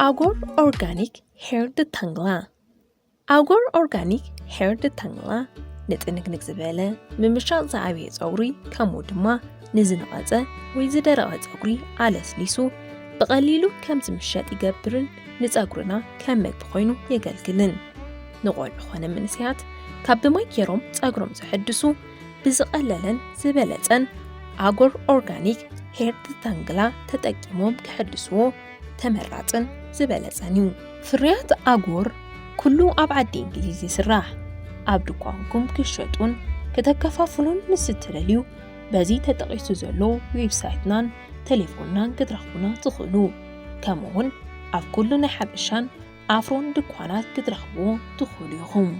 ኣጎር ኦርጋኒክ ሄር ድታንግላ። ኣጎር ኦርጋኒክ ሄር ድታንግላ ንጥንቅንቅ ዝበለ ምምሻቕ ዝዓበየ ጸጉሪ፣ ከምኡ ድማ ንዝነቐጸ ወይ ዝደረቐ ጸጉሪ ኣለስሊሱ ብቐሊሉ ከም ዝምሸጥ ይገብርን ንጸጉርና ከም መግቢ ኮይኑ የገልግልን። ንቆልዑ ኾነ መንእሰያት ካብ ብማይ ገይሮም ጸጉሮም ዘሐድሱ ብዝቐለለን ዝበለጸን ኣጎር ኦርጋኒክ ሄር ድታንግላ ተጠቂሞም ክሕድስዎ ተመራጽን ዝበለጸን እዩ። ፍርያት ኣጎር ኩሉ ኣብ ዓዲ እንግሊዝ ይስራሕ። ኣብ ድኳንኩም ክሸጡን ከተከፋፍሉን ምስ እትደልዩ፣ በዚ ተጠቒሱ ዘሎ ዌብሳይትናን ቴሌፎንናን ክትረኽቡና ትኽእሉ። ከምኡውን ኣብ ኩሉ ናይ ሓበሻን ኣፍሮን ድኳናት ክትረኽብዎ ትኽእሉ ኢኹም።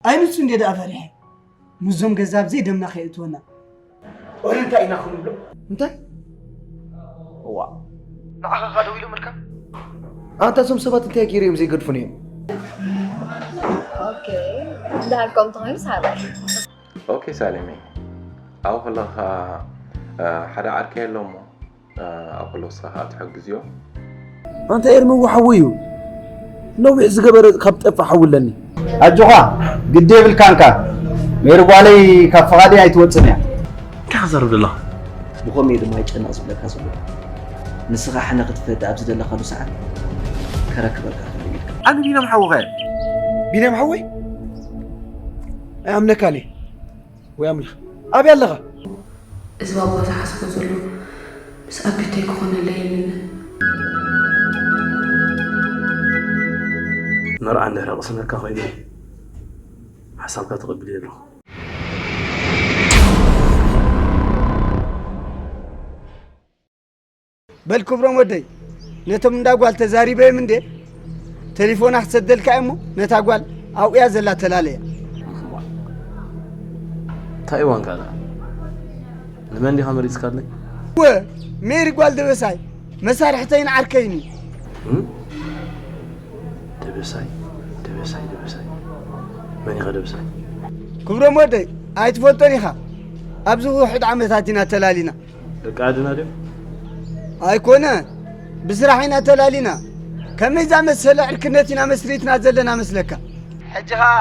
ኣይንሱ እንዴ ደኣ ፈሪሐ። ምስዞም ገዛብ ዘይደምና ከየእትወና። ኦረ እንታይ ኢና ክንብሎ? እንታይ? እዋ። ንዓኻ ኸ ደው ኢሎምልካ? ኣንታ እዞም ሰባት እንታይ ገይሮም ዘይገድፉን እዮም? ኦኬ። እንዳሃልኮም ተኾይኑ ሳራ። ኦኬ ሳሌመይ። ኣብኡ ከለኻ፣ እ፣ ሓደ ዓርከይ ኣሎ እሞ፣ እ፣ ኣብ ከሎ ንስኻ ኸኣ ትሕግዝዮ። ኣንታ ኤርሚ እዎ ሓወይ እዩ። ነዊሕ ዝገበረ ካብ ጠፍእ ሓዊ ኣለኒ። ኣጆኻ፣ ግዲ የብልካንካ። ሜሪ ጓለይ ካብ ፍቓደይ ኣይትወጽን እያ። እንታይ ክዛረብ ዘለኻ? ብኸምኡ እዩ ድማ ይጨነቕ ዝብለካ ዘሎ። ንስኻ ሕነ ክትፈዲ ኣብ ዝደለኻሉ ሰዓት ከረክበካ ክእል ኢልካ። ኣነ ቢንያም ሓውኻ እየ። ቢንያም ሓወይ? ኣይኣምነካን እየ። ወይ ኣምላኽ፣ ኣበይ ኣለኻ? እዚ ባባ ዝሓስቦ ዘሎ ምስ ኣቢተይ ክኾነለይ የብልንን። መርዓ እንድሕሪ ቅስነካ ኮይኑ ሓሳብካ ተቐቢለ ኣለኹ። በል ክብሮም ወደይ፣ ነቶም እንዳ ጓል ተዛሪበዮም እንዴ? ቴሌፎና ክሰደልካ እሞ ነታ ጓል ኣብኡ እያ ዘላ ተላለያ። እንታይ እዋን ካልኣ? ንመን ዲኻ መሪጽካለይ? ወ፣ ሜሪ ጓል ደበሳይ፣ መሳርሕተይን ዓርከይን እዩ። እም? ደበሳይ፣ ደበሳይ፣ ደበሳይ። መን ኢኻ ደበሳይ? ክብሮም ወደይ፣ ኣይትፈልጦን ኢኻ። ኣብዚ ውሑድ ዓመታት ኢና ተላሊና። ደቂ ዓድና ድዮም? ኣይኮነ፣ ብስራሕ ኢና ተላሊና። ከመይ ዝኣመሰለ ዕርክነት ኢና መስሪትና ዘለና መስለካ? ሕጂ ኸኣ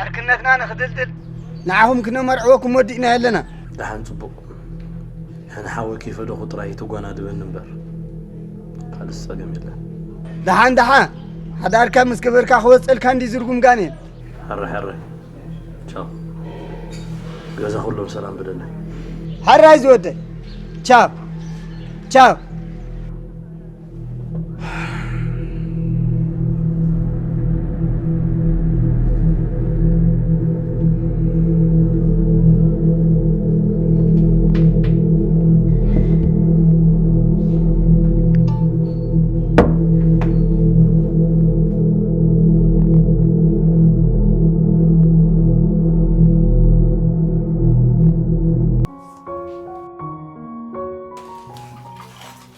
ዕርክነትና ንኽድልድል ንዓኹም ክነመርዕወኩም ወዲእና ኣለና። ደሓን፣ ጽቡቕ። ንሓወይ ከይፈደኹ ጥራይ ትጓናድበኒ እምበር ካልስ ጸገም የለን። ደሓን ደሓን፣ ሓዳርካ ምስ ገበርካ ክወጸልካ እንዲ ዝርጉም ጋኔን። ሕረ ሕረ። ቻው። ገዛ ኩሎም ሰላም ብለለይ። ሕራይ ዝወደይ። ቻው ቻው።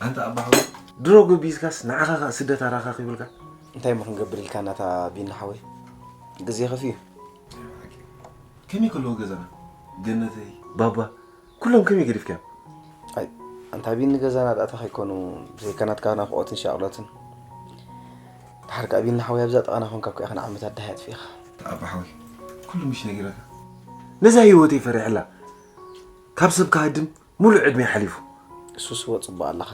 ኣንታ ኣባሓወይ ድሮ ጎቢዝካስ ንዓኻ ኸኣ ስደት ኣራኻኺቡልካ? እንታይ እሞ ክንገብር ኢልካ ናታ ቢኒ ሓወይ? ግዜ ከፊኡ። ከመይ ከለዎ ገዛና? ገነተይ፣ ባባ፣ ኩሎም ከመይ ገዲፍካዮም? ኣይ፣ ኣንታ ቢኒ ገዛና ዳኣ እንታይ ከይኮኑ፣ ብዘይካ ናትካ ናፍቖትን ሻቕሎትን። ድሓር ከኣ ቢኒ ሓወይ ኣብዛ ጥቓና ኮንካ እኮ ኢኻ ንዓመታት ደሃይ ኣጥፊእኻ። ኣባ ሓወይ፣ ኩሉ ምሽ ነጊረካ። ነዛ ህይወተይ ፈሪሐላ። ካብ ሰብ ክሃድም ሙሉእ ዕድመይ ሓሊፉ። እሱስ እወ ጽቡቕ ኣለኻ።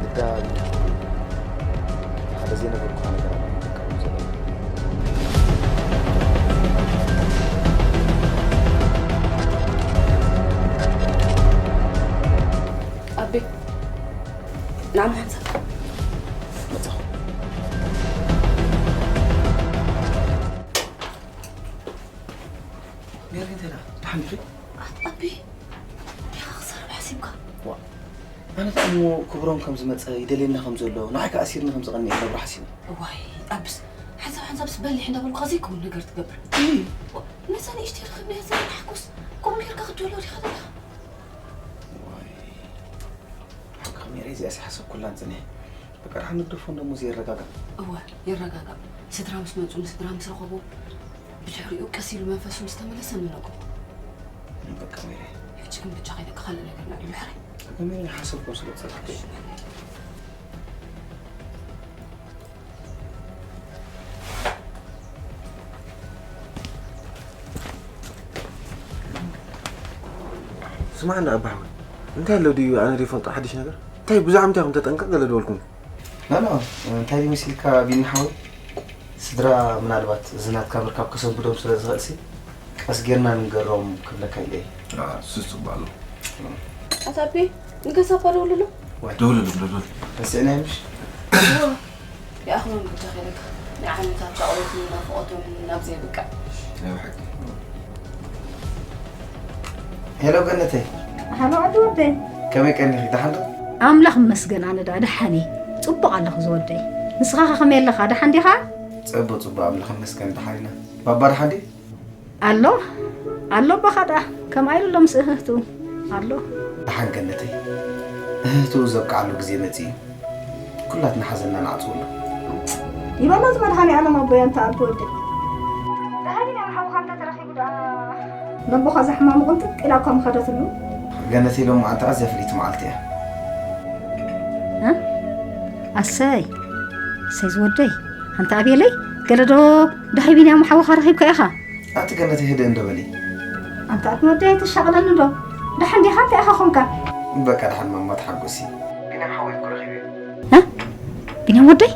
ግዳ ሓደ ዘይነገርኩኻ ነገር ኣሎ፣ ክትቃወም ዘለካ። ኣቤ፣ ንዓም ሓንሳብ መጻኹ። ሜሪ፣ እንታይ ደኣ? ደሓን ዲኺ? ኣቤ፣ ዲኻ ክዛረብ ሓሲብካ? ዋ፣ ኣነ ደኣ እሞ ክብሮም ከም ዝመጸ፣ ይደልየና ከም ዘሎ፣ ንዓይ ከኣ ኣሲርኒ ከም ዝቐንእ ይነግሮ ሓሲበ። እዋይ፣ ኣብስ፣ ሓንሳብ ሓንሳብስ በሊሕ እንዳበልኩኻ ዘይከውን ነገር ትገብር። እይ። ዋ፣ ነዛ ንእሽተይ ርኽብ ናይ ዘመን ሓጎስ ከምኡ ጌርካ ክትድውሎ ዲኻ ዘለኻ? ዋይ፣ ሓቅኺ ሜሪ፣ እዚኣስ ሓሰብኩላን ጽኒሐ። በቃ፣ ደሓን ንግደፎ እንዶ፣ እሞ እዚ ይረጋጋእ። እወ፣ ይረጋጋእ። ስድራ ምስ መጹ፣ ንስድራ ምስ ረኸቦ፣ ብድሕሪኡ ቀስ ኢሉ መንፈሱ ምስ ተመለሰ ንነግሮ። በቃ፣ ሜሪ። ሕጂ ግን ብቻ ከይደካ ካልእ ነገር ንዕሉ፣ ሕራይ። በቃ፣ ሜሪ፣ ሓሰብኩም ስለ ዝጸናሕኩ። ስማዕና ኣባ ሓወይ፣ እንታይ ኣሎ ድዩ ኣነ ዘይፈልጦ ሓድሽ ነገር? እንታይ ብዛዕባ እንታይ ኢኹም ተጠንቀቕ ገለ ዝበልኩም? ኖ፣ ኖ፣ እንታይ ድዩ መሲልካ ቢኒ ሓወይ? ስድራ ምናልባት እዚ ናትካ ምርካብ ከሰንብዶም ስለ ዝኽእልሲ፣ ቀስ ጌርና ንንገሮም ክብለካ ኢለ እየ። አ፣ እሱ ጽቡቕ ኣሎ። ኣታ ኣቤ፣ ንገዛ እኳ ደውልሎም። ዋይ። ደውልሎም፣ ደውልሎም። ረሲዕናዮ ምሽ? እወ፣ ይኣኽሎም ብቻ ከይደካ። ናይ ዓመታት ሻቕሎትን ናፍቖቶምን ናብ ዘይብቃዕ። ናይ ብሓቂ። ሄሎ ገነተይ። ሃሎ ዓዲ ወደይ። ከመይ ቀኒኺ? ደሓን ዶ? ኣምላኽ ይመስገን፣ ኣነ ደኣ ደሓን እየ። ጽቡቕ ኣለኹ ዝወደይ። ንስኻ ኸ ከመይ ኣለኻ? ደሓን ዲኻ? ጽቡቕ፣ ጽቡቕ፣ ኣምላኽ ይመስገን፣ ደሓን ኢና። ባባ ደሓን ድዩ? ኣሎ፣ ኣሎ፣ ኣቦኻ ደኣ ከምኣ ኢሉ ኣሎ ምስ እህህትኡ ኣሎ። ደሓን ገነተይ፣ እህህትኡ ዘብቅዓሉ ግዜ መጺኡ እዩ። ኩላትና ሓዘንና ንዓጽወሉ። ይበሎ እዚ መድሃኔ ዓለም ኣቦይ፣ ኣንታ ዓዲ ወደይ። ደሓን ኢና ሓውኻ እንተ ተረኺቡ ደኣ። ነቦኻ እዛ ሕማሙ ቅንጥጥ ኢላ እኳ ምኸደትሉ። ገነተይ ሎማዓንቲ ኣዝያ ፍልይቲ መዓልቲ እያ። እ? ኣሰይ፣ ኣሰይ ዝወደይ። ኣንታ ኣቤለይ፣ ገለ ዶ ደሃይ ቢንያም ሓውኻ ረኺብካ ኢኻ? ኣቲ ገነተይ ህድእ እንዶ በሊ። ኣንታ ኣቢ ወደይ ኣይተሻቕለኒ ዶ? ደሓን ዲኻ? እንታይ ኢኻ ኾንካ? በቃ ደሓን ማማ ተሓጎሲ። ቢንያም ሓወይ እኮ ረኺበዮ። እ? ቢንያም ወደይ?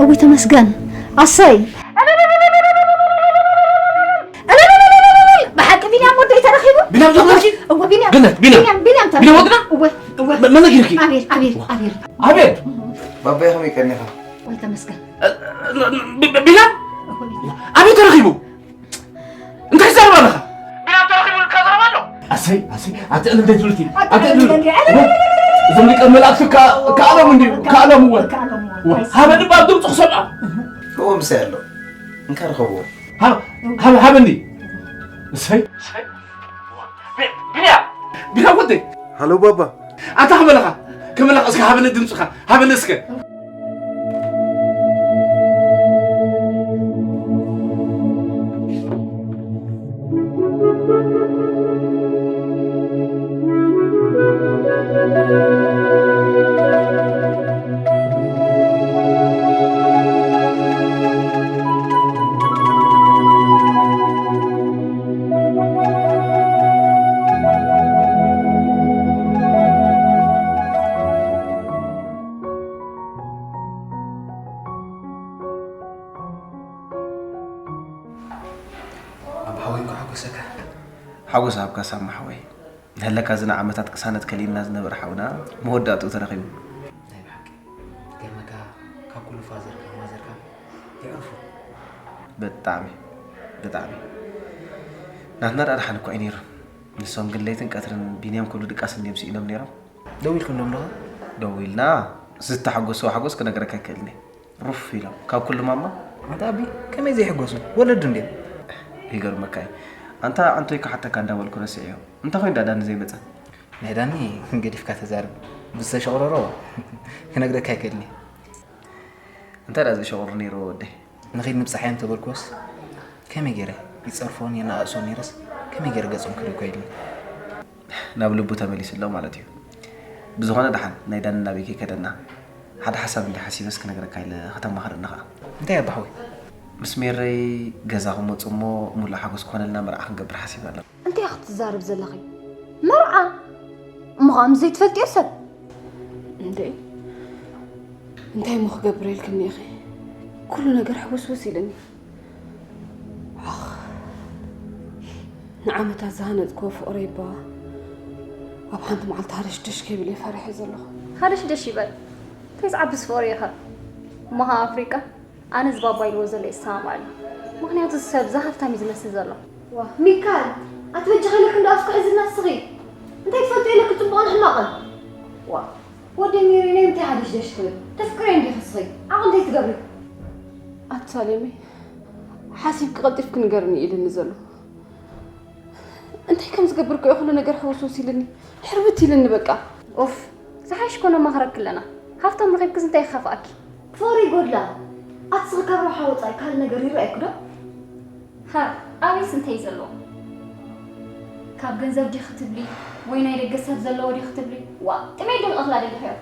እውይ ተመስገን። ኣሰይ። ብሓቂ ቢንያም ወደይ ተረኺቡ? ቢንያም ተረኺቡ? እወ ቢንያም። ገነት፣ ቢንያም። ቢንያም፣ ቢንያም ተረኺቡ? ቢንያም ወድና? እወ፣ እወ። መ-፣ መን ነጊርኪ? ኣቤል፣ ኣቤል፣ ኣቤል። ኣቤል! ባባይ ከመይ ቀኒኻ? ወይ ተመስገን። እ፣ እ፣ ቢ-፣ ቢ-፣ ቢንያም? እወ ቢንያም። ኣበይ ተረኺቡ? እንታይ ትዛረብ ኣለኻ? ቢንያም ተረኺቡ ኢልካ ዘረባ ኣሎ? ኣሰይ፣ ኣሰይ፣ ኣቲ ዕልል ዘይትብልኪ። ኣቲ ኣቲ ዕልል ዕልል። ዘይትብልኪ። እዞም ሊቀ መላእክቲ ከ-፣ ከኣሎም እንድዩ፣ ከኣሎም እወ። ከኣሎም እወ። እወ። ሃበኒ እባ ድምፁ ክሰምዖ። እወ ምሳይ ኣሎ። እንካ ርኸብዎ። ሃ-፣ ሃ-፣ ሃበኒ። እሰይ፣ እሰይ። ቢ-፣ ቢንያም! ቢንያም ወደይ! ሃሎ ባባ። ኣታ ከመለኻ? ከመለኻ? እስከ ሃበኒ ድምፅኻ። ሃበኒ እስከ። ሓጎስ ሃብካ ሳማ ሓወይ። ንህለካ እዚ ንዓመታት ቅሳነት ከሊእና ዝነበረ ሓውና መወዳእትኡ ተረኺቡ። ናይ ብሓቂ ገርመካ፣ ካብ ኩሉ ፋዘርካ ማዘርካ የዕርፉ። ብጣዕሚ ብጣዕሚ ናትና ደኣ ደሓን እኮ እዩ ነይሩ። ንሶም ግን ለይትን ቀትርን ቢንያም ኩሉ ድቃስ እንድዮም ስኢኖም ነይሮም። ደዊልኩም ዶ ደዊልና ዝተሓጎስዎ ሓጎስ ክነግረካ ኣይክእልን እየ። ሩፍ ኢሎም ካብ ኩሉ ማማ። ኣንታ ኣቢ ከመይ ዘይሕጎሱ ወለዱ እንድዮም። ይገርመካ እዩ። ኣንታ ኣንቶይ ክሓተካ እንዳበልኩ ረሲዐዮ። እንታይ ኮይኑ ዳኒ ዘይመጸ? ናይ ዳኒ ገዲፍካ ተዛርብ። ብዝተሸቕረሮ ክነግረካ ኣይክእልን እየ። እንታይ ደኣ ዘሸቕሮ ነይርዎ ወደይ? ንኺድ ንብጻሓዮም ተበልክዎስ ከመይ ገይረ ይጸርፎን የናኣእሶን ነይረስ ከመይ ገይረ ገጾም ክርኢ ኮይሉኒ። ናብ ልቡ ተመሊሱ ኣሎ ማለት እዩ። ብዝኾነ ደሓን ናይ ዳኒ ናበይ ከይከደና ሓደ ሓሳብ እንዲ ሓሲበስ ክነግረካ ኢለ ከተማኽረኒ ኸኣ። እንታይ ኣባሓወይ? ምስ ሜረይ ገዛ ክመጹ እሞ ሙሉእ ሓጎስ ክኾነልና መርዓ ክንገብር ሓሲብና ኣለና። እንታይ ክትዛረብ ዘለኺ? መርዓ? እሞ ኸኣ ምስ ዘይትፈልጥዮ ሰብ? እንዴ እንታይ እሞ ክገብር ኢልክኒ ኢኺ? ኩሉ ነገር ሕውስውስ ኢልኒ። ኣኽ፣ ንዓመታት ዝሃነጽክዎ ፍቕረይ እባ ኣብ ሓንቲ መዓልቲ ሃደሽደሽ ከይብል እየ ፈሪሐ ዘለኹ። ሃደሽደሽ ይበል። እንታይ ዝዓብስ ፍቕሪ ኢኻ? እሞ ኸኣ ኣፍሪቃ፣ ኣነ እዚ ባባ ኢልዎ ዘሎ ይሰማማዕ ኣሎ። ምኽንያቱ እዚ ሰብ እዚ ሃፍታም እዩ ዝመስል ዘሎ። ዋ፣ ሚካል፣ ኣቲ በጃኺ ኢለኪ እንዶ ኣፍኩ ሕዝና እስኺ። እንታይ ትፈልጢ ኢለኪ ጽቡቕን ሕማቕን? ዋ፣ ወዲ ሚሪ ናይ ምንታይ ሃደሽደሽ ትብል? ተፍቅርዮ እንዲኺ እስኺ። ዓቕሊ እንታይ ትገብሪ? ኣቲ ሳሌመይ፣ ሓሲብኪ ቀልጢፍኪ ንገርኒ ኢልኒ ዘሎ። እንታይ ከም ዝገብር እኮ እዩ ኩሉ ነገር ሕውስውስ ኢልኒ። ሕርብት ኢልኒ በቃ። ኡፍ፣ ዝሓይሽ ኮነ ማኽረኪ ኣለና። ሃፍቶም ረኺብክስ እንታይ ይኸፍኣኪ? ፍቕሪ ይጎድላ። ኣቲ እስኺ ካብ ረብሓ ወጻኢ ካልእ ነገር ይረኣየኪ ዶ? ሃ፣ ኣበይስ እንታይ እዩ ዘለዎ? ካብ ገንዘብ ዲኺ ትብሊ ወይ ናይ ደገ ሰብ ዘለዎ ዲኺ ትብሊ? ዋእ፣ ጥሜት ዶ ንቐትላ ደሊኽዮ?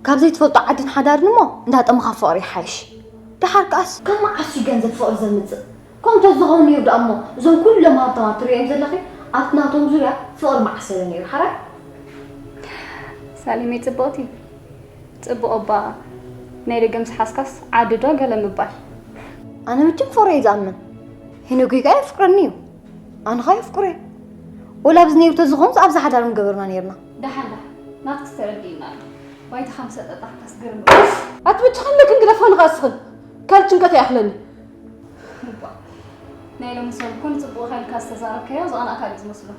ካብ ዘይትፈልጦ ዓድን ሓዳርን እሞ እንዳጠመኻ ፍቕሪ ይሓይሽ። ደሓር ከኣስ ካብ መዓስ እዩ ገንዘብ ፍቕሪ ዘምጽእ? ከምኡ እንተዝኸውን ነይሩ ደኣ እሞ እዞም ኩሎም ሃብታማት ትርእዮም ዘለኺ ኣብቲ ናቶም ዙርያ ፍቕሪ ምዓሰበ ነይሩ። ሓራይ? ሳሌመይ ጽብቕቲ፣ ጽቡቕ እባ ናይ ደገ ምስ ሓዝካስ ዓዲ ዶ ገለ ምባል። ኣነ መቸም ፍቕሪ እየ ዝኣምን። ሄኖክ ከኣ የፍቅረኒ እዩ። ኣነ ኸኣ የፍቅሮ እየ። ወላ ኣብዚ ነይሩ ተዝኾንስ ኣብዚ ሓዳር ምገበርና ነይርና። ደሓን ደሓን ናትክስ ተረዲእና ኣሎ። ባይታ ከም ሰጠጣ ክተስግርም። ኣቲ ብቻ ከለክን ግደፋ ንቓስኽን ካልእ ጭንቀት ይኣኽለኒ። እባ ናይ ሎሚ ሰብ እኮ ንጽቡቕ ኢልካ ዝተዛረብካዮ ዝቐናእካ ድዩ ዝመስሎ?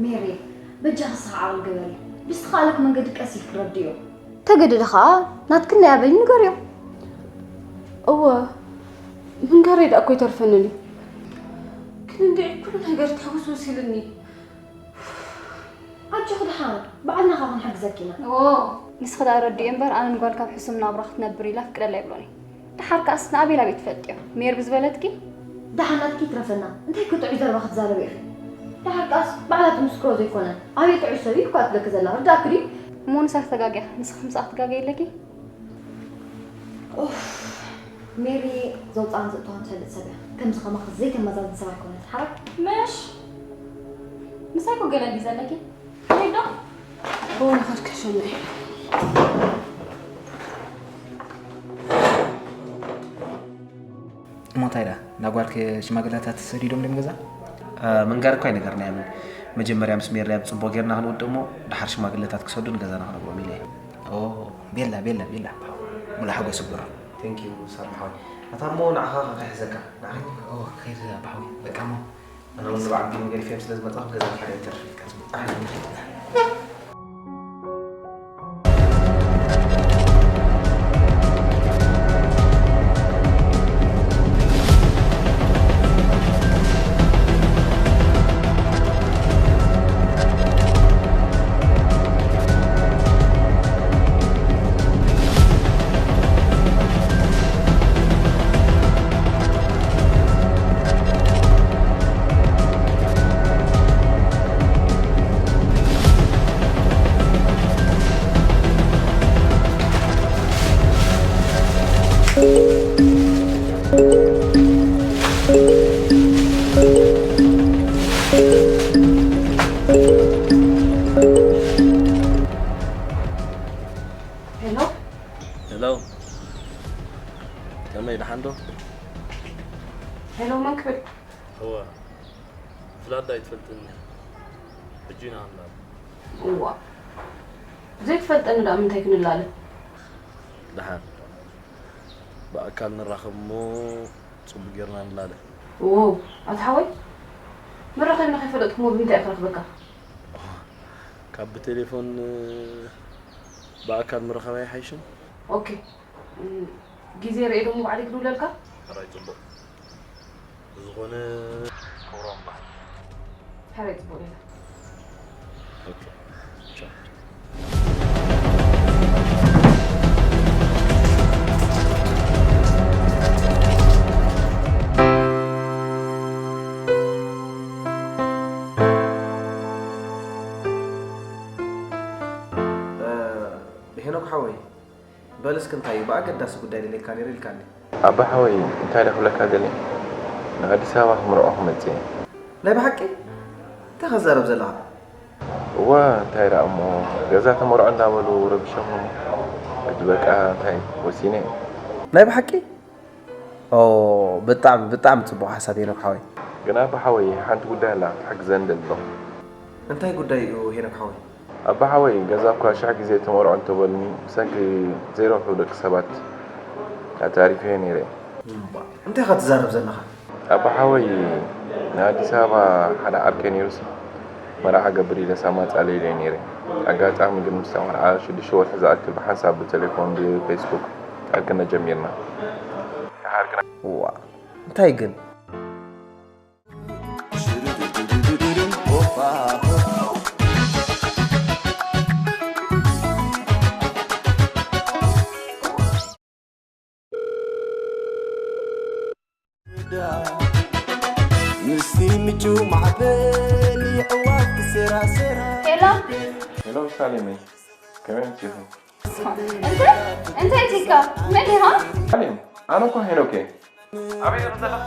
ሜሪ፣ በጃኺ እስኺ ዓቕሊ ግበሪ። ብዝተኻእለኪ መንገዲ ቀስ ኢልኪ ረድእዮ። ተገደደ ኸኣ ናትክን ናይ ኣበይ ንገርዮ። እወ፣ ምንጋረይ ደኣ እኮ ኣይተርፈንን እዩ። ግን እንድዒ ኩሉ ነገር ተሕውስውስ ኢልኒ። ኣጆኺ ደሓን፣ ባዕልና ኸኣ ክንሕግዘኪ ኢና። ኦ፣ ንስኺ ደኣ ረድእዮ እምበር፣ ኣነ ንጓል ካብ ሕሱም ናብራ ክትነብር ኢለ ኣፍቅደላ ኣይብሎን እየ። ደሓር ከኣስ ንኣቤል ኣበይ ትፈልጥዮ? ሜር ብዝበለትኪ? ደሓን ናትኪ ይትረፈና። እንታይ ክጥዑይ ዘረባ ክትዛረቢ ኢኺ? ደሓር ከኣስ ባዕላ ትምስክሮ ዘይኮነ፣ ኣበይ ጥዑይ ሰብ እዩ እኳ ትብለኪ ዘላ። ርዳእኪ ድዩ? እሞ ንሳ ተጋግያ፣ ንስኺ ምስኣ ክትጋገይ ኣለኪ? ኡፍ፣ ሜሪ ዘውፅኣን ዘእተዋን ትፈልጥ ሰብ እያ። ከምዚ ከማኺ ዘይተመዛዝን ሰብ ኣይኮነትን። ሓራይ? ምሽ? ምሳይ እኮ ገለ እንዲ ዘለኪ። ከይድ ዶ? ኦ፣ ከድከሸኒ። እሞ እንታይ ደኣ፣ እንዳ ጓልኪ ሽማግለታት ሰዲዶም ድዮም ገዛ? እ፣ ምንጋር እኮ ኣይነገርናዮምን። መጀመርያ ምስ ሜሪ ኣብ ጽቡቕ ጌርና ክንውድእ እሞ፣ ደሓር ሽማግለታት ክሰዱ ንገዛና ክነግሮም ኢለ እየ። ኦ፣ ቤላ፣ ቤላ፣ ቤላ። ሙሉ ሓጎስ ይግበሮ። Thank you፣ ሳሚ ሓወይ። ኣታ እሞ ንዓኻ ከ ክሕዘካ? ንዓኺ? ኦ፣ ከይድ ኣባ ሓወይ። በቃ እሞ። ኣነ እውን ንበዓል ቢኒ ገዲፈዮም ስለ ዝመጻኹ ገዛ ሓደ ይተርፍ ኢልካ ትብል። ኣነ እውን። ጂና ኣላ። እዋ ዘይትፈልጠኒ ደኣ ምንታይ ክንላለ? ደሓን ብኣካል ንራኸብ እሞ ጽቡቕ ጌርና ንላለ። ዎ ኣቲ ሓወይ፣ መራኸብና ከይፈለጥኩሞ ብምንታይ ክረኽበካ? ካብ ብቴሌፎን ብኣካል ምርኻብ ኣይሓይሽን? ኦኬ፣ ግዜ ርኤ ደሞ ባዕለይ ክድውለልካ። ሕራይ ጽቡቕ። ብዝኾነ ክብሮም በዓል። ሕራይ ጽቡቕ ሌላ። ኦኬ። ቻው። ሄኖክ ሓወይ፣ በል እስኪ እንታይ እዩ ብኣገዳሲ ጉዳይ ደልየካ ነይረ ኢልካኒ። ኣባ ሓወይ፣ እንታይ ዶ ክብለካ ደልየ፣ ንኣዲስ ኣበባ ክምርዖ ክመጽእ እየ። ናይ ብሓቂ? እንታይ ኸትዛረብ ዘለኻ? እወ፣ እንታይ ደኣ እሞ፣ ገዛ ተመርዖ እንዳበሉ ረቢሾምኒ እሞ፣ ሕጂ በቃ እንታይ ወሲነ እየ። ናይ ብሓቂ? ኦ፣ ብጣዕሚ ብጣዕሚ ጽቡቕ ሓሳብ ሄኖክ ሓወይ። ግን ኣባ ሓወይ፣ ሓንቲ ጉዳይ ኣላ ክትሕግዘኒ ደሊ ኣለኹ። እንታይ ጉዳይ እዩ ሄኖክ ሓወይ? ኣባ ሓወይ፣ ገዛ እኳ ሽሕ ግዜ ተመርዖ እንተበሉኒ፣ ብሰንኪ ዘይረብሑ ደቂ ሰባት ኣታሪፈዮ ነይረ። እምባ፣ እንታይ ኢኻ ትዛረብ ዘለኻ? ኣባ ሓወይ፣ ንኣዲስ ኣበባ ሓደ ዓርከይ ነይሩሲ፣ መርዓ ገብር ኢለስ ኣማጻለይ ኢለዮ ነይረ። ኣጋጣሚ ግን ምስታ መርዓ ሽዱሽተ ወርሒ ዝኣክል ብሓንሳብ ብቴሌፎን ብፌስቡክ ቃል ክነ ጀሚርና። ድሓር ግና እዋ፣ እንታይ ግን? ምስቲ ምቹ ማዕበል የዕዋፍ ክሴራሴራ። ሄሎ፣ ሄሎ ሳሌመይ፣ ከመይ ኣምሲኹም? እንተ እንታይ ቲካ መን ኢኻ? ሳሌም፣ ኣነ እኮ ሄኖክ እየ። ኣበይ ኢኺ ዘለኺ?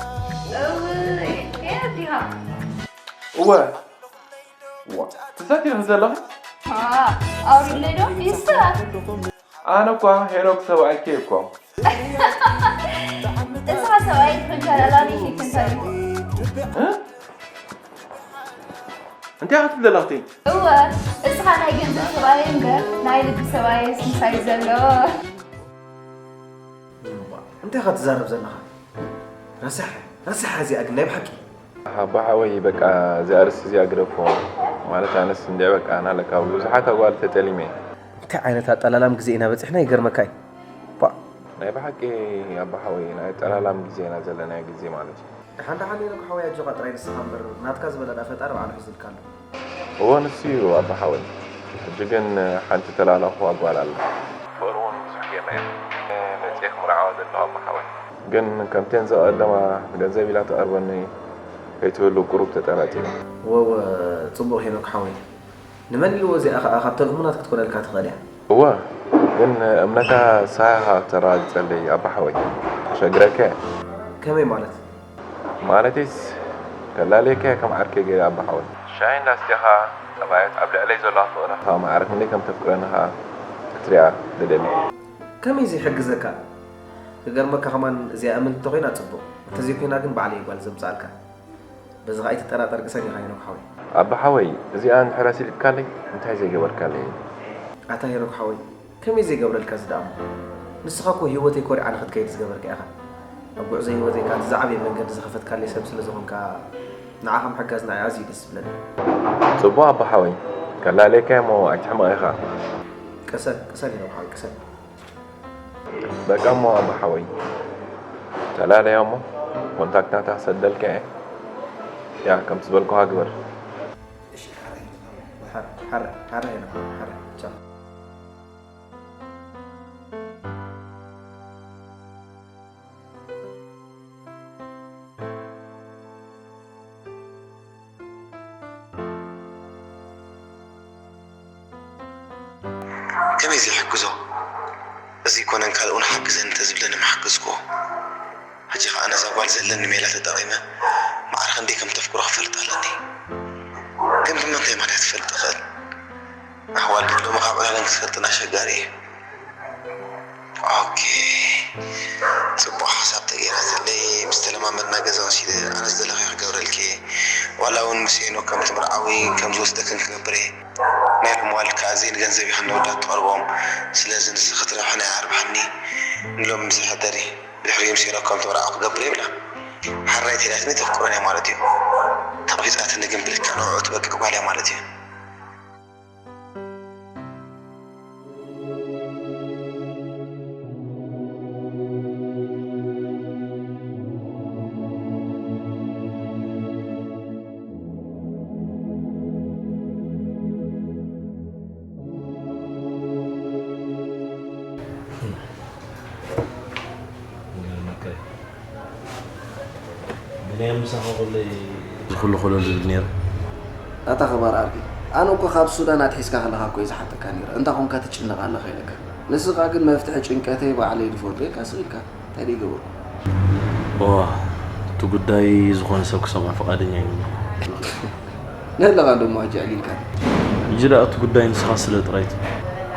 እውይ፣ ሄኖክ ዲኻ? እወ። ዋ፣ ትዛቲኺ ዘለኺ? ኣውሪድለይ ዶ? ይስራ። ኣነ እኳ ሄኖክ ሰብኣይኪ እኮ። እስኻ ሰብኣይ ትኽንከር ኣላቢሽ ይክንከር። እ? እንታይ ኢኻ ትብሊ ዘለኺ? እወ፣ እስኻ ናይ ገንዘብ ሰብኣይ እምበር ናይ ልቢ ሰብኣይስ ምሳይ ዘሎ። እንታይ ኢኻ ትዛረብ ዘለኻ? ረሳሕ ረሳሕ እዚኣ ግን ናይ ብሓቂ። ኣባ ሓወይ በቃ እዚኣ ርእሲ እዚኣ ግደፎ። ማለት ኣነስ እንድዒ በቃ ናለካ ብዙሓት ኣጓል ተጠሊመ። እንታይ ዓይነት ኣጠላላም ግዜ ኢና በፂሕና ይገርመካ እዩ። ባ። ናይ ብሓቂ ኣባ ሓወይ ናይ ኣጠላላም ግዜ ኢና ዘለና ግዜ ማለት እዩ። ደሓን ደሓን ሄኖክ ሓወይ ኣጆኻ ጥራይ ንስኻ እምበር ናትካ ዝበለ ደኣ ፈጣሪ ባዕሉ ሒዙልካ ኣሎ። እወ ንሱ እዩ ኣባ ሓወይ። ሕጂ ግን ሓንቲ ተላላኹዋ ጓል ኣላ። ፍቕሪ እውን ብዙሕ ጌርና ኢና። መጺኤ ክምርዓዋ ዘለኹ ኣባ ሓወይ። ግን ከምተን ዝቐደማ ብገንዘብ ኢላ ትቐርበኒ ከይትህሉ ቁሩብ ተጠራጢረ። እወ እወ ጽቡቕ ሄኖክ ሓወይ። ንመን ኢልዎ እዚኣ ኸኣ ካብተን እሙናት ክትኮነልካ ትኽእል እያ። እወ፣ ግን እምነታ ንስኻ ኢኻ ክተረጋግጸለይ ኣባ ሓወይ። ከሸግረካ እየ። ከመይ ማለት? ማለተይስ ከላለየካ እየ ከም ዓርከይ ገይረ ኣባ ሓወይ። ሻሂ እንዳስተኻ ጠባያት ኣብ ልዕለይ ዘለዋ ፍቕሪ ኸኣ ማዕረ ክንደይ ከም ተፍቅረኒ ኸኣ ክትሪኣ ደደሊ። ከመይ ዘይሕግዘካ? ክገርመካ ከማን እዚኣ እምንቲ እንተኾይና ጽቡቕ፣ እንተዘይኮይና ግን ባዕለይ እየ ጓል ዘምጽኣልካ። በዚ ኸኣ ኣይትጠራጠር ቅሰን ኢኻ ሄኖክ ሓወይ። ኣባ ሓወይ እዚኣ እንድሕር ኣስሊጥካለይ እንታይ ዘይገበርካለይ? ኣታ ሄኖክ ሓወይ ከመይ ዘይገብረልካ እዚ ደኣ እሞ? ንስኻ እኮ ህይወተይ ኮሪዓ ንኽትከይድ ዝገበርካ ኢኻ። ኣብ ጉዕዞ ህይወተይ ከኣ እቲ ዝዓበየ መንገዲ ዝኸፈትካለይ ሰብ ስለ ዝኾንካ ንዓኻ ምሕጋዝ ንዓይ ኣዝዩ እዩ ደስ ዝብለኒ። ጽቡቕ ኣባ ሓወይ ከላለየካ እየ እሞ ኣይትሕመቕ ኢኻ። ቅሰን ቅሰን ሄኖክ ሓወይ ቅሰን። በቃ እሞ ኣባ ሓወይ ተላለያ እሞ ኮንታክት ናታ ክሰደልካ እየ። ያ ከምቲ ዝበልኩኻ ግበር። ሓረ ሓረ ሓረ ቻው። ከመይ ዘይሕግዞ? እዚ ኣይኮነን ካልኡ ንሓግዘኒ እንተዝብለኒ ምሓገዝክዎ። ሕጂ ኸኣ ነዛ ጓል ዘለኒ ሜላ ተጠቒመ ማዕረ ክንደይ ከም ተፍቅሮ ክፈልጥ ኣለኒ። ግን ብምንታይ ምኽንያት ክፈልጥ ይኽእል? ኣሕዋል ሎሚ ካብ ዕላለን ክትፈልጥን ኣሸጋሪ እዩ። ኦኬ ጽቡቕ ሓሳብ ተገይራትለይ ምስ ተለማመድና ገዛ ወሲደ ኣነ ዝደለኽዮ ክገብረልኪ እየ። ዋላ እውን ምስ ሄኖክ ከምቲ መርዓዊ ከም ዝወስደክን ክገብር እየ። ናይ ሎምዋል ከኣ ዘይንገንዘብ ኢኽን ንወዳት ትቐርቦም። ስለዚ ንስኺ ትረብሕኒ ኣይኣርብሕኒ ንሎም ምስ ሕደሪ። ብድሕሪኡ ምስ ሄኖክ ከምቲ መርዓዊ ክገብር ይብላ። ሓራይ ተይላትኒ ተፍቅሮን እያ ማለት እዩ። ተቕቢጻትኒ ግን ብልክዕ ንዕኡ ትበቅዕ ጓል እያ ማለት እዩ። ብንያም ምሳኻ ከሎ እዚ ኩሉ ኩሉ ዝብል ነይሩ። ኣታ ኸባር ዓርኪ፣ ኣነ እኮ ካብ ሱዳን ኣትሒዝካ ከለኻ እኮ እየ ዝሓተካ ነይረ። እንታይ ኾንካ ትጭነቕ ኣለኻ ኢለካ። ንስኻ ግን መፍትሒ ጭንቀተይ ባዕለይ ዝፈልጦ ኢልካ ስቕ ኢልካ። እንታይ ደኣ ይገበርኩ? እዋ፣ እቲ ጉዳይ ዝኾነ ሰብ ክሰምዖ ፍቓደኛ እዩ። ነለኻ እንዶ እሞ ሕጂ ኣዕሊልካ። ሕጂ ደኣ እቲ ጉዳይ ንስኻ ስለ ጥራይ እቲ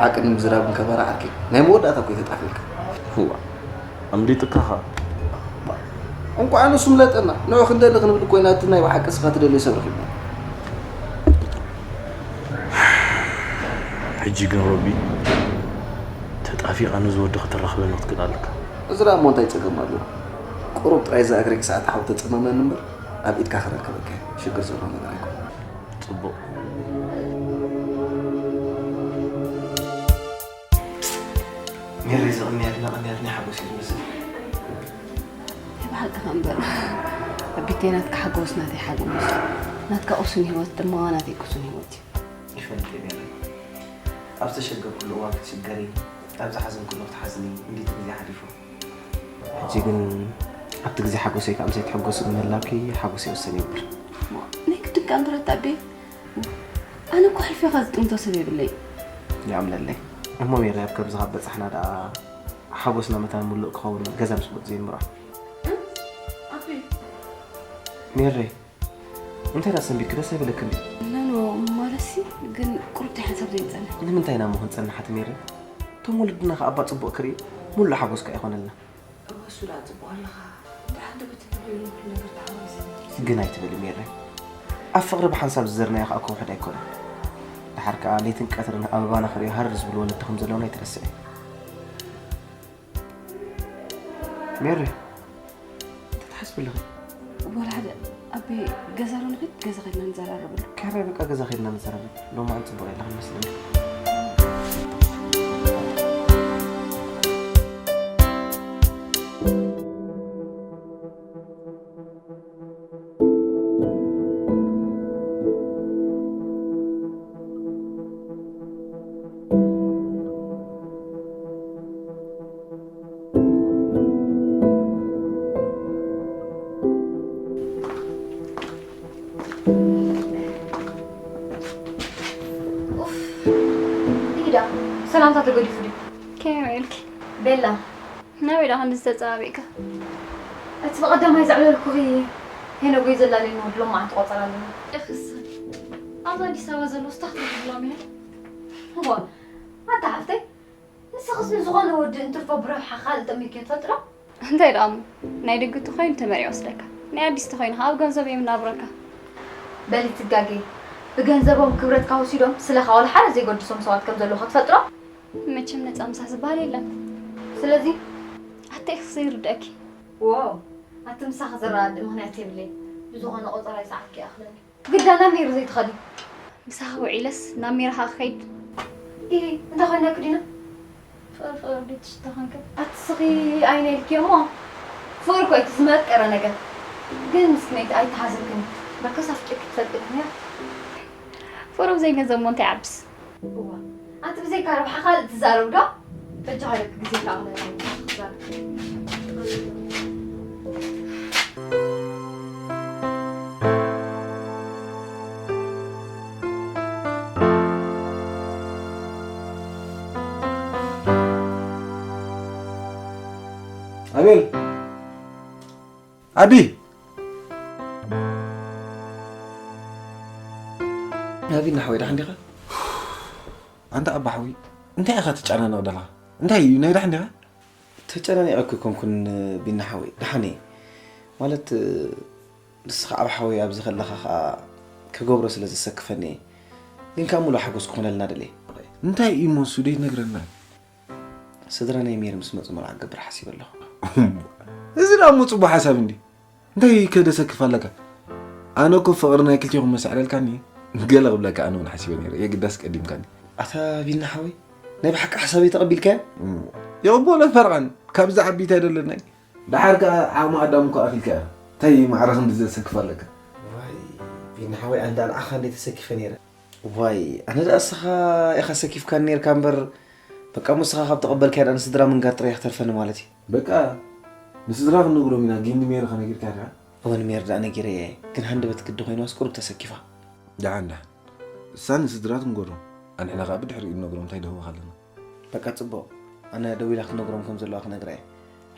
ሓቂ ንምዝራብ እንከበራ ዓርከይ፣ ናይ መወዳእታ እኮ እዩ ተጣፊልካ። እዋ፣ ኣምሊጥካ ኸኣ። እንቋዕ ንሱ ምለጠና። ንዑ ክንደሊ ክንብል እኮ ኢና፣ እቲ ናይ ብሓቂ ንስኻ ትደልዮ ሰብ ረኺብና። ሕጂ ግን ሮቢ፣ ተጣፊእካ ነዚ ወዲ ከተራኽበኒ ክትክእል ኣለካ። እዚ ደኣ እሞ እንታይ ጸገም ኣለዎ? ቁሩብ ጥራይ እዛ እግረይ ክሳዕ ትሓዊ ተጸመመኒ እምበር፣ ኣብ ኢድካ ክረክበካ እየ። ሽግር ዘለዎ ነገር ኣይኮነን። ጽቡቕ። ሜሪ፣ እዚ ቅንያትና ቅንያት ናይ ሓጎስ እዩ ዝመስል። ናይ ብሓቅኻ እምበር፣ ኣቢተይ፣ ናትካ ሓጎስ ናተይ ሓጎስ፣ ናትካ ቅሱን ህይወት ድማ ናተይ ቅሱን ህይወት እዩ። ይፈልጥ እየ ሜሪ። ኣብ ዝተሸገርኩሉ እዋን ክትሽገሪ፣ ኣብ ዝሓዘንኩሉ ክትሓዝኒ እንዲቲ ግዜ ሓሊፉ። ሕጂ ግን ኣብቲ ግዜ ሓጎሰይ ከኣ ምሰይ ትሕጎሲ ምህላውኪ ሓጎሰይ ወሰን ይብል። ናይ ግድንካ እምበር ኣታ ኣቤ፣ ኣነ እኮ ሕልፊኻ ዝጥምቶ ሰብ የብለይ። ይኣምነለይ። እሞ ሜሪ፣ ኣብ ከምዚ ካብ በጻሕና ደኣ ሓጎስና መታን ምሉእ ክኸውን ገዛ ምስ ቦት ዘይምራ። ኣቤ። ሜሪ፣ እንታይ ደኣ ሰንቢድኪ ደስ ኣይበለክን ድዩ? ኖ፣ ኖ፣ ማለትሲ ግን ቁሩብ እንታይ ሓንሳብ ዘይንጸንሕ። ንምንታይ ኢና እሞ ክንጸንሕ ኣቲ ሜሪ? እቶም ወለድና ከኣ እባ ጽቡቕ ክርእዩ፣ ምሉእ ሓጎስካ ይኾነልና። እወ፣ እሱ ደኣ ጽቡቕ ኣለኻ። ደሓን ዶ በቲ ተኾይኑ ኩሉ ነገር ተሓዋዊሰ? ግን ኣይትበሊ ሜሪ። ኣብ ፍቕሪ ብሓንሳብ ዝዘርናዮ ከኣ ክውሕድ ኣይኮነን። ደሓር ከኣ ለይትን ቀትርን ኣበባና ክርእዩ ሃረር ዝብሉ ወለዲ ከም ዘለውና ኣይትረስዒ። ሜሪ፣ እንታይ ትሓስቢ ኣለኺ? ወላ ሓደ። ኣቤ፣ ገዛ ዶ ንኺድ? ገዛ ኸድና ንዘራረበሉ። ከመይ በቃ ገዛ ኸድና ንዘራረብ? ሎማዓንቲ ጽቡቕ የለኽን መስለኒ። ኡፍ፣ ይዳ፣ ሰላምታ ተገዲፉ ድዩ? ከመይ ውዒልኪ? ቤላ። ናበይ ደኣ ክንዲ ዝተጸባቢእካ? እቲ ብቐዳማይ ዘዕለልኩኺ ሄኖጎይ ዘላልየኒ ወዲ ሎማዓንቲ ቆጸራ ኣለኒ። እኽስ፣ ኣብዚ ኣዲስ ኣበባ ዘሎ ስታፍ ትረኽብሎም እያ። እዋ፣ ኣታ ሓፍተይ፣ ንስኽስ ንዝኾነ ወዲ እንትርፎ ብረብሓ ካልእ ጠሚርክዮ ትፈልጢ ዶ? እንታይ ደኣ እሞ፣ ናይ ደገ ተኾይኑ ተመሪዑ ይወስደካ፣ ናይ ኣዲስ ተኾይኑ ከኣ ኣብ ገንዘብ የምናብረካ። በሊ ትጋገይ፣ ብገንዘቦም ክብረትካ ወሲዶም ስለኻ ዋላ ሓደ ዘይገድሶም ሰባት ከም ዘለውኻ ትፈልጢ ዶ? መቸም ነጻ ምሳሕ ዝበሃል የለን። ስለዚ? ኣታ ኢኺ ዘይርድኣኪ። ዋው፣ ኣቲ ምሳኺ ዘረዳድእ ምኽንያት የብለይን። ብዝኾነ ቆጸራ ይሰዓብኪ ይኣኽለኒ። ግዳ ናብ ሜሪ ዘይትኸዲ? ምሳኺ ውዒለስ ናብ ሜሪ ከኣ ክኸይድ? ኢሂ፣ እንታይ ኮይንናኪ ዲና? ፍቕሪ ፍቕሪ ድዩ ትሽቶ ኮንኪ? ኣቲ ስኺ ኣይነ ኢልኪ እሞ። ፍቕሪ እኮ እዩ እቲ ዝመቀረ ነገር። ግን ምስኪነይቲ ኣይተሓዝልክን። በርከስ ኣፍቂርኪ ትፈልጢ ኢኺ ነይርኪ። ፍቕሪ ብዘይ ገንዘብ እሞ እንታይ ይዓብስ? እዋ፣ ኣቲ ብዘይካ ረብሓ ካልእ ትዛረብ ዶ? በጃኻ ኢለኪ ግዜካ ኣቕልለይ። ኣቤል! ኣቢ! ናቢና ሓወይ፣ ደሓን ዲኻ? ኣንታ ኣባ ሓወይ፣ እንታይ ኢኻ ትጨናነቕ ዘለኻ? እንታይ እዩ፣ ናይ ደሓን ዲኻ? ተጨናኒቐ እኮ ኣይኮንኩን ቢና ሓወይ፣ ደሓን እየ። ማለት፣ ንስኻ ኣብ ሓወይ ኣብዚ ከለኻ ኸኣ ክገብሮ ስለ ዘሰክፈኒ እየ። ግን ካብ ሙሉእ ሓጎስ ክኾነልና ደልየ። እንታይ እዩ እሞ ንሱ ደይትነግረና? ስድራ ናይ ሜሪ ምስ መጹ መርዓ ክገብር ሓሲበ ኣለኹ። እዚ ደኣ እሞ ጽቡቕ ሓሳብ እንድዩ። እንታይ ከደሰክፍ ኣለካ? ኣነ እኮ ፍቕሪ ናይ ክልቴኹም መስ ኣዕለልካኒ፣ ገለ ክብለካ ኣነ እውን ሓሲበ ነይረ። የግዳስ ቀዲምካኒ። ኣታ ቢና ሓወይ፣ ናይ ብሓቂ ሓሳበይ ተቐቢልካዮ? እም፣ ይቕበሎ ፈርቓን፣ ካብዚ ዓቢ እንታይ ደለናይ? ደሓር ከኣ ዓቕሚ ኣዳም እኮ ኣኺልካ ኢኻ። እንታይ ማዕረ ክንዲ ዘሰክፍ ኣለካ? ዋይ፣ ቢና ሓወይ፣ ኣንዳ ንዓኻ እንደ ተሰኪፈ ነይረ። ዋይ፣ ኣነ ደኣ እስኻ ኢኻ ሰኪፍካኒ ነይርካ እምበር፣ በቃ፣ እሞ እስኻ ካብ ተቐበልካያ ደኣ ንስድራ ምንጋር ጥራይ እያ ክተርፈኒ ማለት እዩ። በቃ፣ ንስድራ ክንነግሮም ኢና፣ ግን ንሜሪ ከ ነጊርካያ ዲኻ? እወ፣ ንሜሪ ደኣ ነጊረያ እየ፣ ግን ሃንደበት ግዲ ኮይናስ ቁሩብ ተሰኪፋ። ደሓን፣ ደሓን። እሳ ንስድራ ትንገሮም፣ ኣንሕና ከኣ ብድሕሪኡ ንነግሮም እንታይ ደህወኻ ኣለና። በቃ፣ ጽቡቕ። ኣነ ደዊላ ክትነግሮም ከም ዘለዋ ክነግራ እየ።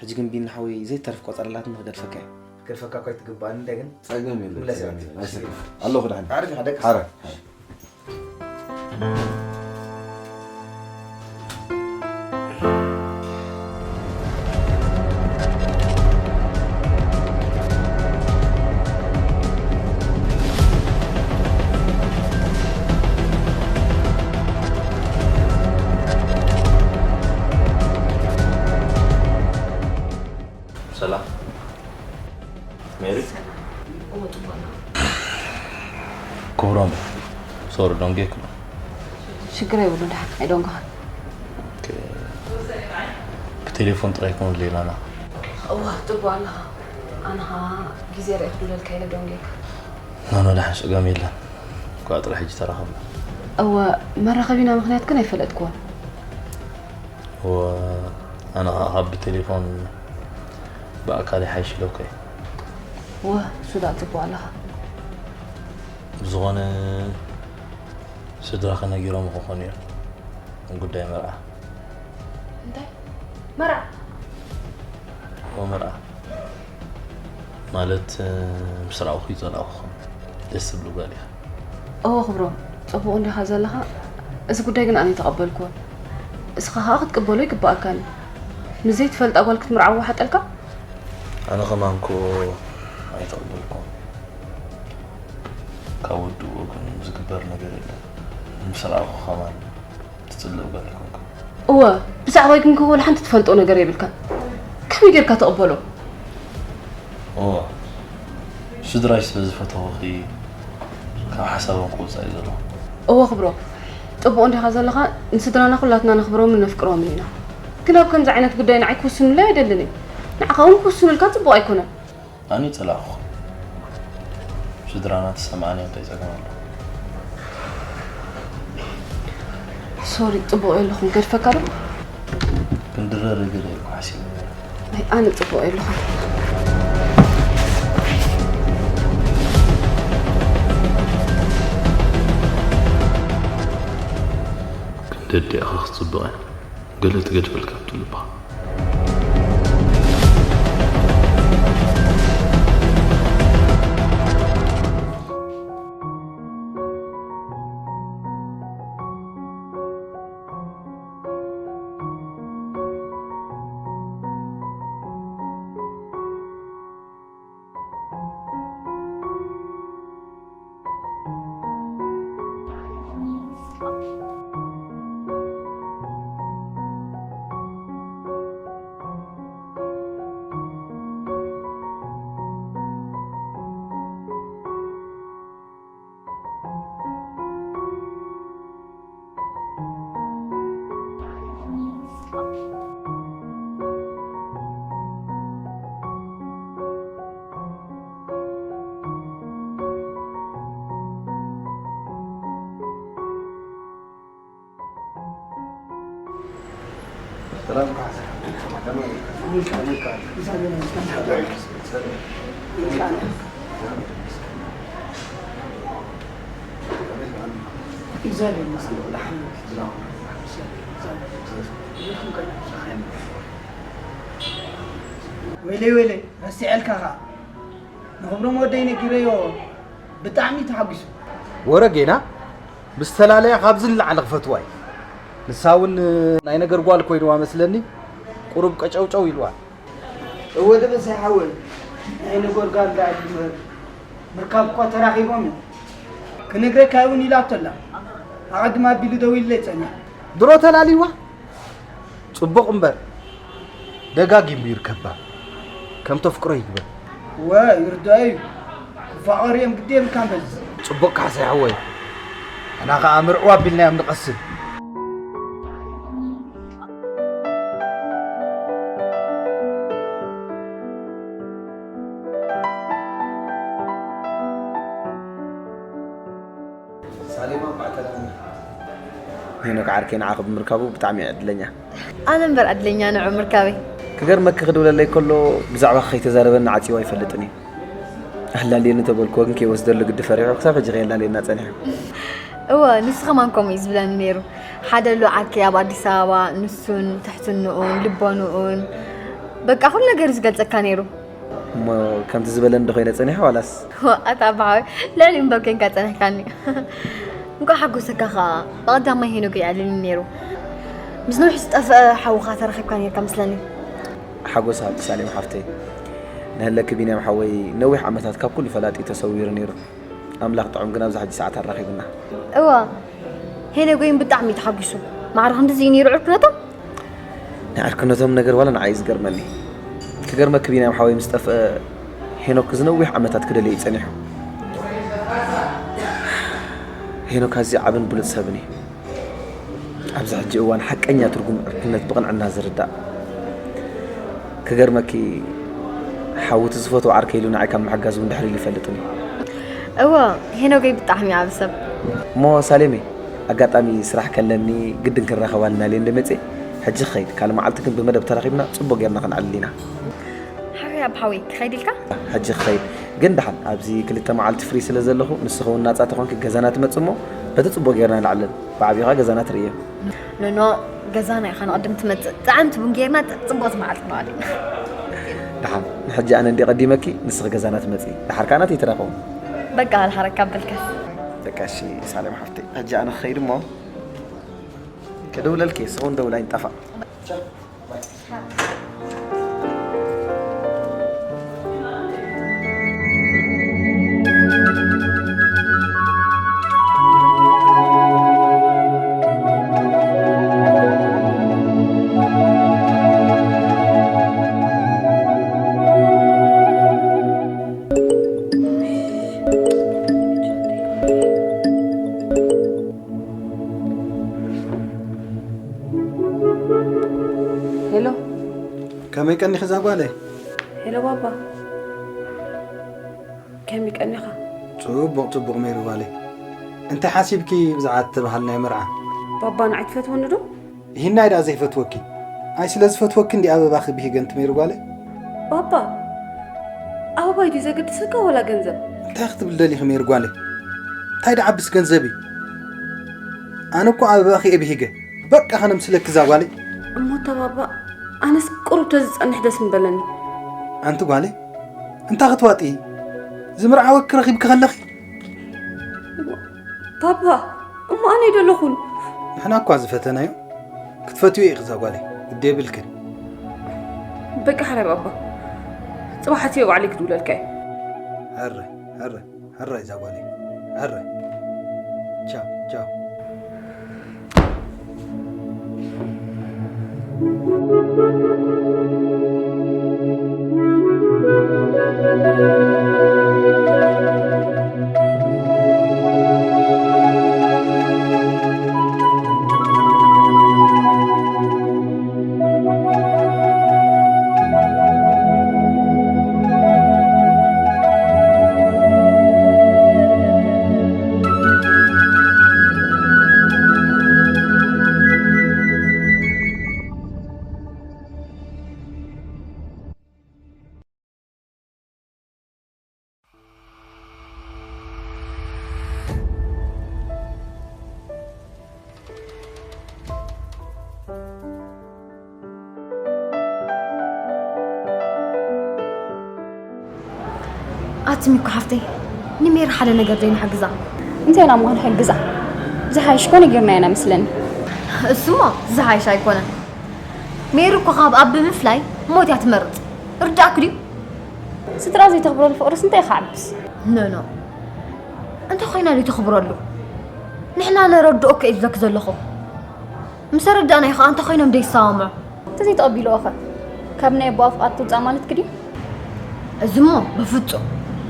ሕጂ ግን ቢኒ ሓወይ ዘይተርፍ ቆጸራ ኣላትኒ ክገድፈካ እየ። ክገድፈካ እኳ ኣይትግባእን፣ እንታይ ግን? ጸገም የለን፣ ምለስ ጸገም የለን። ኣይሰክፍ። ኣለኹ ደሓን። ኣዕሪፍ ኢኻ፣ ደቅስ። ሓረ፣ ሓረ። ሰላም። ሜሪ? እወ፣ ጽቡቕ ኣለኹ። ክብሮም፣ ሶሪ፣ ደንጊየኩም። ሽግር የብሉን፣ ደሓን ኣይደንጎኻን። ኦኬ። ብቴሌፎን ጥራይ ክውን ሌላና። እወ፣ ጽቡቕ ኣለኻ። ኣነ ኸኣ ግዜ ርኤ ክድውለልካ ኢለ ደንጊየካ። ኖ፣ ኖ፣ ደሓን፣ ጸገም የለን። እኳ ጥራሕ ሕጂ ተራኸብና። እወ፣ መራኸቢና ምኽንያት ግን ኣይፈለጥክዎን። እወ፣ ኣነ ኸኣ ካብ ብቴሌፎን ብኣካል ይሓይሽ ኢለካ እየ። እወ፣ እሱ ደኣ ጽቡቕ ኣለኻ። ብዝኾነ፣ ስድራኺ ነጊሮም ክኾኑ እዮም፣ ጉዳይ መርዓ። እንታይ? መርዓ? እወ፣ መርዓ። ማለት፣ ምስ ረኣኹኺ ይጸላእኹ ክኾን። ደስ ትብሊ ጓል ኢኺ። እወ፣ ክብሮም፣ ጽቡቕ እንዲኻ ዘለኻ። እዚ ጉዳይ ግን ኣነ ኣይተቐበልኩዎን። እስኻ ኸኣ ክትቅበሎ ይግብኣካን እዩ። ምስ ዘይትፈልጣ ጓል ክትምርዓዋ ሓጠልካ? ኣነ ከማን እኮ ኣይተቐበልኩዎን። ካብ ወዲ ወገን ዝግበር ነገር የለን። ምስ ረኣኹ ከማን ትጽልእ ጓል ኣይኮንኩን። እወ፣ ብዛዕባይ ግን ወላ ሓንቲ ትፈልጦ ነገር የብልካን። ከመይ ጌርካ ትቕበሎ? እወ፣ ስድራይ ስለ ዝፈተኹኺ ካብ ሓሳቦም ክወጽእ እዩ ዘለኹ። እወ ክብሮም፣ ጽቡቕ እንዲኻ ዘለኻ። ንስድራና ኩላትና ነኽብሮምን ነፍቅሮምን ኢና። ግን ኣብ ከምዚ ዓይነት ጉዳይ ንዓይ ክውስኑለይ ኣይደልን እየ። ንዓኻ እውን ክውስኑልካ ጽቡቕ ኣይኮነን። ኣነ ይጸላእኹ። ስድራና ተሰማዕኒ እንታይ ጸገም ኣሎ? ሶሪ፣ ጽቡቕ የለኹን። ገድፈካ ዶ? ክንድረር እግር እኮ ሓሲቡ። ኣይ፣ ኣነ ጽቡቕ የለኹን። ክንደዲኣኻ ክትጽብቕ እያ። ገለ ትገድፈልካ ኣብቲ ልባ። ወይለይ፣ ወይለይ፣ ረሲዐልካ ኸዓ። ንኽብሮም ወደይ ነጊረዮ፣ ብጣዕሚ ተሓጒሱ። ወረ ጌና ምስ ተላለያ ካብዚ ንላዕሊ ክፈትዋ እዩ። ንሳ እውን ናይ ነገር ጓል ኮይንዋ መስለኒ፣ ቁሩብ ቀጨውጨው ኢልዋ። እወ ደበሳይ ሓወይ፣ ናይ ነገር ጓል ደኣ ይመር። ምርካብ እኳ ተራኺቦም እዮም። ክነግረካ እውን ኢላቶ ኣላ። ኣቐድም ኣቢሉ ደዊሉለይ ጸኒሑ። ድሮ ተላልይዋ? ጽቡቕ እምበር፣ ደጋጊሙ ይርከባ። ከም ተፍቅሮ ይግበር። እወ፣ ይርዳእ እዩ። ክፋቐሩ እዮም፣ ግዲ የብልካን በዚ። ጽቡቕ ካሕሳይ ሓወይ። ኣና ኸኣ ምርዕዋ ኣቢልናዮም ንቐስን። ሳሌማ፣ እንቋዕ ተላሚድኪ። ሄኖክ ዓርከይ ንዓኺ ብምርካቡ ብጣዕሚ እየ ዕድለኛ። ኣነ እምበር ዕድለኛ ንዑ ምርካበይ። ክገርመኪ ክድውለለይ ከሎ ብዛዕባኺ ከይተዛረበኒ ዓጺዋ ኣይፈልጥን እዩ። ኣላልየኒ ተበልክዎ ግን ከይወስደሉ ግዲ ፈሪሑ ክሳብ ሕጂ ከየላልየና ጸኒሑ። እወ፣ ንሱ ከማን ከምኡ እዩ ዝብለኒ ነይሩ። ሓደ ኣሎ ዓርከይ ኣብ ኣዲስ ኣበባ፣ ንሱን ትሕትንኡን ልቦንኡን በቃ ኩሉ ነገር እዩ ዝገልጸካ ነይሩ። እሞ ከምቲ ዝበለኒ ዶ ኮይነ ጸኒሐ ዋላስ? ዋእ፣ ኣታ ኣባሓወይ፣ ልዕሊ እምበር ኮንካ ጸኒሕካኒ። እንኳዕ ሓጎሰካ ኸኣ። ብቐዳማይ ሄኖክ የዕልልኒ ነይሩ። ምስ ነዊሕ ዝጠፍአ ሓውኻ ተራኺብካ ነይርካ መስለኒ። ሓጎስ ሃብቲ ሳሌም ሓፍተይ። ንህለኪ ቢንያም ሓወይ ነዊሕ ዓመታት ካብ ኩሉ ፈላጢ ተሰዊሩ ነይሩ። ኣምላኽ ጥዑም ግን ኣብዛ ሕጂ ሰዓት ኣራኺቡና። እዋ፣ ሄኖክ ግን ብጣዕሚ ተሓጒሱ። ማዕረ ክንድዚ እዩ ነይሩ ዕርክነቶም? ናይ ዕርክነቶም ነገር ዋላ ንዓይ እዩ ዝገርመኒ። ክገርመኪ ቢንያም ሓወይ ምስ ጠፍአ ሄኖክ ዝነዊሕ ዓመታት ክደልዮ እዩ ጸኒሑ። ሄኖክ ኣዝዩ ዓብን ብሉጽ ሰብን እዩ። ኣብዚ ሕጂ እዋን ሓቀኛ ትርጉም ዕርክነት ብቕንዕና ዝርዳእ። ክገርመኪ ሓውቲ ዝፈትዎ ዓርከይ ኢሉ ንዓይ ካብ ምሕጋዝ እውን ድሕር ኢሉ ይፈልጥን እዩ። እወ፣ ሄኖገይ ብጣዕሚ ዓቢ ሰብ። እሞ ሳሌመይ፣ ኣጋጣሚ ስራሕ ከለኒ ግድን ክንራኸብ ኣለና ኢለ እንደ መጽየ፣ ሕጂ ክኸይድ፣ ካልእ መዓልቲ ግን ብመደብ ተራኺብና ጽቡቕ ጌርና ክንዕልል ኢና። ሓወይ ኣብ ሓወይ ክኸይድ ኢልካ? ሕጂ ክኸይድ። ግን ደሓን ኣብዚ ክልተ መዓልቲ ፍሪ ስለ ዘለኹ፣ ንስኺ እውን ናጻ ተኾንኪ ገዛና ትመጽእ እሞ በቲ ጽቡቕ ጌርና ንዕልል። ብዓቢኻ ገዛና ትርእዮ። ኖኖ፣ ገዛና ኢኻ ንቕድም ትመጽእ። ጥዕምቲ ቡን ጌርና ጥ-፣ ጽቡቕቲ መዓልቲ ነዋሊ። ደሓን፣ ንሕጂ ኣነ እንድየ ቀዲመኪ፣ ንስኺ ገዛና ትመጺ። ደሓር ከኣ ናተይ ትራኸቡ። በቃ፣ ኣልሓረካ በልካስ። በቃ፣ እሺ፣ ሳሌም ሓፍተይ። ሕጂ ኣነ ክኸይድ እሞ፣ ክድውለልኪ፣ ንስኺ እውን ደውላይ ንጠፋእ። ሄሎ። ከመይ ቀኒኺ እዛ ጓለይ? ሄሎ ባባ። ከመይ ቀኒኻ? ጽቡቕ፣ ጽቡቕ ሜሪ ጓለይ። እንታይ ሓሲብኪ ብዛዕባ እተባህልናዮ መርዓ? ባባ ንዓይ ትፈትወኒ ዶ? ይህናይ ደኣ ዘይፈትወኪ። ኣይ ስለ ዝፈትወኪ እንዲ ኣበባኺ ብሂገ እንቲ ሜሪ ጓለይ። ባባ፣ ኣበባይ ድዩ ዘገድሰካ ወላ ገንዘብ? እንታይ ክትብል ደሊኺ ሜሪ ጓለይ? እንታይ ደዓብስ ገንዘብ እዩ? ኣነ እኮ ኣበባኺ እየ ብሂገ። በቃ ከነምስለኪ እዛ ጓለይ። እሞ እታ ባባ፣ ኣነስ ቁሩብ ተዝጸንሕ ደስ ምበለኒ። ኣንቲ ጓለይ፣ እንታይ ክትዋጢ? ዝምርዓወኪ ረኺብኪ ከለኺ? ባባ፣ እሞ ኣነ ኣይደለኹን። ንሕና እኳ ዝፈተናዮ፣ ክትፈትዮ ኢኺ እዛ ጓለይ፣ ግዲ የብልክን። በቃ ሕራይ ባባ፣ ጽባሕ ኣትዮ ባዕለይ ክድውለልካ እየ። ሕራይ፣ ሕራይ፣ ሕራይ እዛ ጓለይ፣ ሕራይ። ቻው፣ ቻው። ኣቲ ሚኩ ሓፍተይ፣ ንሜሪ ሓደ ነገር ደይ ንሓግዛ? እንታይ ኢና እሞ ክንሕግዛ? ዝሓይሽ ኮ ነጊርናያ ኢና መስለኒ። እሱሞ ዝሓይሽ ኣይኮነን። ሜሪ እኮ ካብ ኣብ ብምፍላይ ሞት እያ ትመርጽ። ርዳእክ ድዩ? ስድራ ዘይተኽብረሉ ፍቕርስ እንታይ ክዓብስ? ኖ ኖ፣ እንተ ኮይና ድዩ ተኽብረሉ? ንሕና ነረድኦከ እዩ ዝብለክ ዘለኹ። ምስ ኣረዳእናዮ ኸኣ እንተ ኮይኖም ደይሰማምዑ? እንተዘይተቐቢልዎ ኸ? ካብ ናይ ኣቦኣ ፍቓድ ትውጻእ ማለትኪ ድዩ? እዚ እሞ ብፍጹም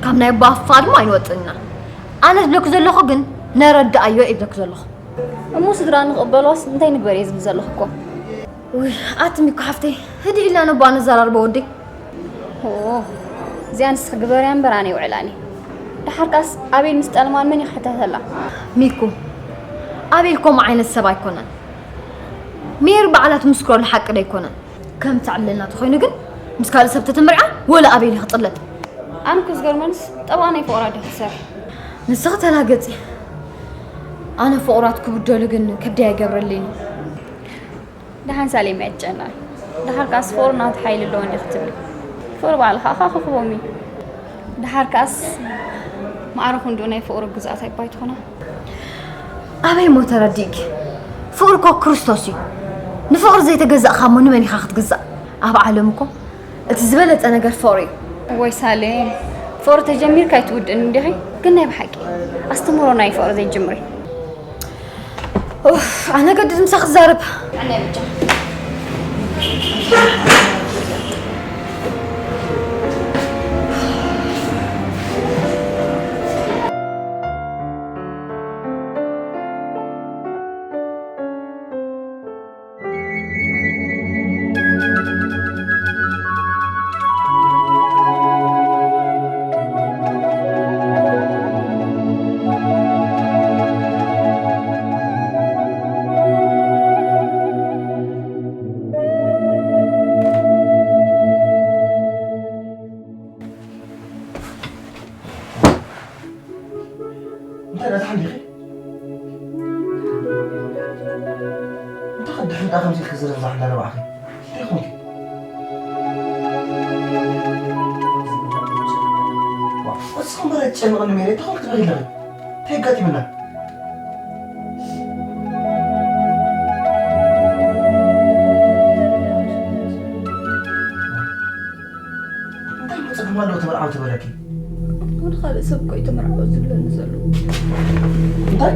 ካብ ናይ ኣቦኣ ፍቓድ እሞ ኣይንወጽእን ኢና። ኣነ ዝብለኪ ዘለኹ ግን ነረድኣዮ እየ ዝብለኪ ዘለኹ። እሞ ስድራ ንኽቕበልዋስ እንታይ ንግበር እየ ዝብል ዘለኹ እኮ። ውይ ኣቲ ሚኮ ሓፍተይ፣ ህድእ ኢልና ነቦኣ ነዘራርቦ ወደይ። ኦ፣ እዚኣ ንስኺ ግበርያ እምበር ኣነ ይውዕላኒ። ደሓር ከኣስ ኣቤል ምስ ጠልማን መን እዩ ክሕተተላ? ሚኩ፣ ኣቤል ከምኡ ዓይነት ሰብ ኣይኮነን። ሜሪ ባዕላ ትምስክረሉ ሓቂ ዶ ኣይኮነን? ከም ትዕለልና ተኾይኑ ግን ምስ ካልእ ሰብ ተተመርዓ ወላ ኣቤል እዩ ክጥለጥ። ኣነ እኮ ዝገርመንስ ጠበቓ ናይ ፍቕራ ዶ ክሰርሕ? ንስኺ ተላገጺ። ኣነ ፍቑራት ክብደሉ ግን ከብደይ ኣይገብረለይን እዩ። ደሓን ሳሌም እያ ትጨነቕ። ደሓር ከኣስ ፍቕሪ ናቱ ሓይሊ ኣለዎ እንዲ ክትብሊ። ፍቕሪ ባዕልኻ ኣኻ ክኽቦም እዩ። ደሓር ከኣስ ማዕረ ክንድኡ ናይ ፍቕሪ ግዝኣት ኣይባይ ትኾና። ኣበይ እሞ ተረዲእኪ? ፍቕሪ እኮ ክርስቶስ እዩ። ንፍቕሪ ዘይተገዛእኻ እሞ ንመን ኢኻ ክትግዛእ? ኣብ ዓለም እኮ እቲ ዝበለጸ ነገር ፍቕሪ እዩ። ወይ ሳሌም፣ ፍቕሪ ተጀሚርካ ኣይትውድእን እንዲኺ? ግን ናይ ብሓቂ ኣስተምህሮ ናይ ፍቕሪ ዘይጅምሪ። ኡፍ፣ ኣነ ገድድ ምሳኺ ክዛረብ። እንታይ ደኣ ደሓን ዲኺ? እንታይ ከድሕን ደኣ ከምዚ ኢልኪ ዝረዛሕ እንዳረባዕኺ? እንታይ ኾንኪ? ዋ፣ እስኺ እምበር ኣይትጨንቕኒ ሜሪ፣ እንታይ ኾንኪ ትበሊ ኣለኺ? እንታይ ኣጋጢሙና? እንታይ እሞ ጸገም ኣለዎ እቲ መርዓዊ ተበለኪ? ኣነ ካልእ ሰብ እኮ እዩ ተመርዓዊ ዝብለኒ ዘሎ። እንታይ?